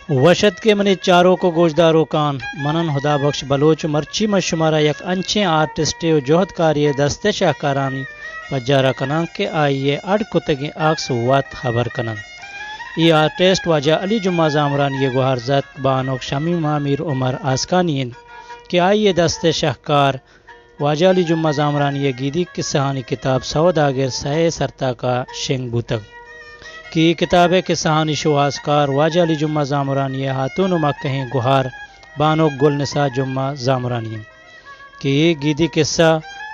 وش اتک ئے منی چاروک و گوشداروکاں، من آں ہدا بخش بلوچ و مرچی من شمارا یک انچیں آرٹسٹے و جہدکارے ءِ دست ءِ شہکارانی پجارا کناں کہ آئی ءِ اڈ کتگیں عکس وت ہبر کن انت۔ اے آرٹسٹ واجہ علی جمعہ زامرانی ءِ گوہارزتک بانک شمیمہ میر عمر آسکانی انت کہ آئی ءِ دست ءِ شہکار واجہ علی جمعہ زامرانی ءِ گیدی کسہانی کتاب سوداگر سئے ءِ سرتاکا شنگ بوتگ کہ اے کتاب ءِ کسہانی شوہازکار واجہ علی جمعہ زامرانی ءِ ہاتون و مکہیں گوہار بانک گل نسا جمعہ زامرانی انت کہ اے گیدی کسہ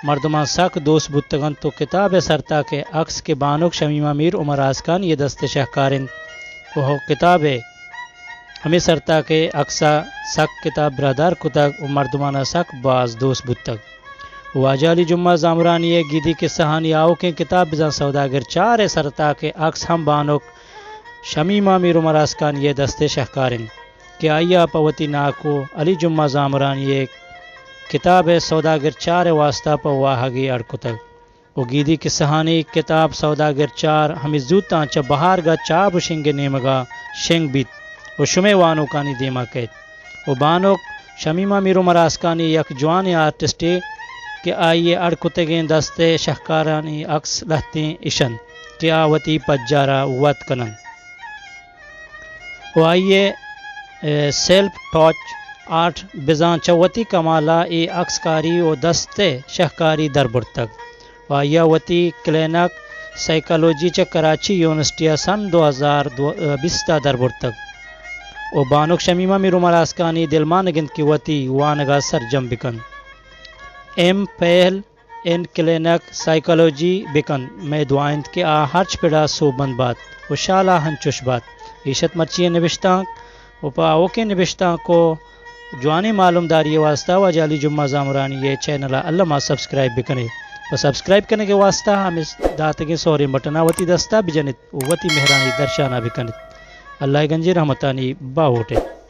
مردماں سک دوست بوتگ انت و کتاب ءِ سرتاک ءِ عکس کہ بانک شمیمہ میر عمر آسکانی ءِ دست ءِ شہکار انت و کتاب ءِ ہمے سرتاک ءِ عکس ءَ سک کتاب براہدار کتگ و مردماں ءَ سک باز دوست بوتگ۔ واجہ علی جمعہ زامرانی ءِ گیدی کسہانی آؤکیں کتاب بزاں سوداگر چار ءِ سرتاک ءِ عکس ہم بانک شمیمہ میر عمر آسکانی ءِ دست ءِ شہکار انت کہ آئی ءَ پہ وتی ناکو علی جمعہ زامرانی ءِ کتاب ءِ سوداگر چار ءِ واستا پہ واہگے اڈ کتگ۔ و گیدی کسہانی کتاب سوداگر چار ہمے زوتاں چہ بہارگاہ چاپ و شنگ ءِ نیمگا شنگ بیت و شمئے وانوکانی دیما کئیت۔ و بانک شمیمہ میر عمر آسکانی یک جوانیں آرٹسٹے کہ آئی ءِ اڈ کتگیں دست ءِ شہکارانی عکس لہتیں اش انت کہ آ وتی پجارا وت کن انت۔ و آئی ءِ، اے، سیلف ٹچ آرٹ بزاں چہ وتی کمالا اے عکسکاری و دست ءِ شہکاری در برتگ و آئی ءَ وتی کلینک سائیکالوجی چہ کراچی یونیورسٹی ءَ سن دو ہزار بیست ءَ در برتگ و بانک شمیمہ میر عمر آسکانی دلمانگ انت کہ وتی وانگ ءَ سرجم بکنت۔ ایم پیل ان کلینک سائیکالوجی بکن۔ مئے دعا انت کہ آ ہرچ پڑا سوبمند بات و شالا ہنچوش بات۔ ایش ات مرچی ءِ نبشتانک و پہ آؤکیں نبشتانک و جوانیں معلومداری ءِ واستا واجہ علی جمعہ زامرانی ءِ چینل ءَ الما سبسکرائب بکنے و سبسکرائب کنگ ءِ واستا ہمے داتگیں سہریں بٹن ءَ وتی دستا بجنت و وتی مہرانی درشانا بکنت۔ اللہ ءِ گنجیں رحمتانی باہوٹ ات۔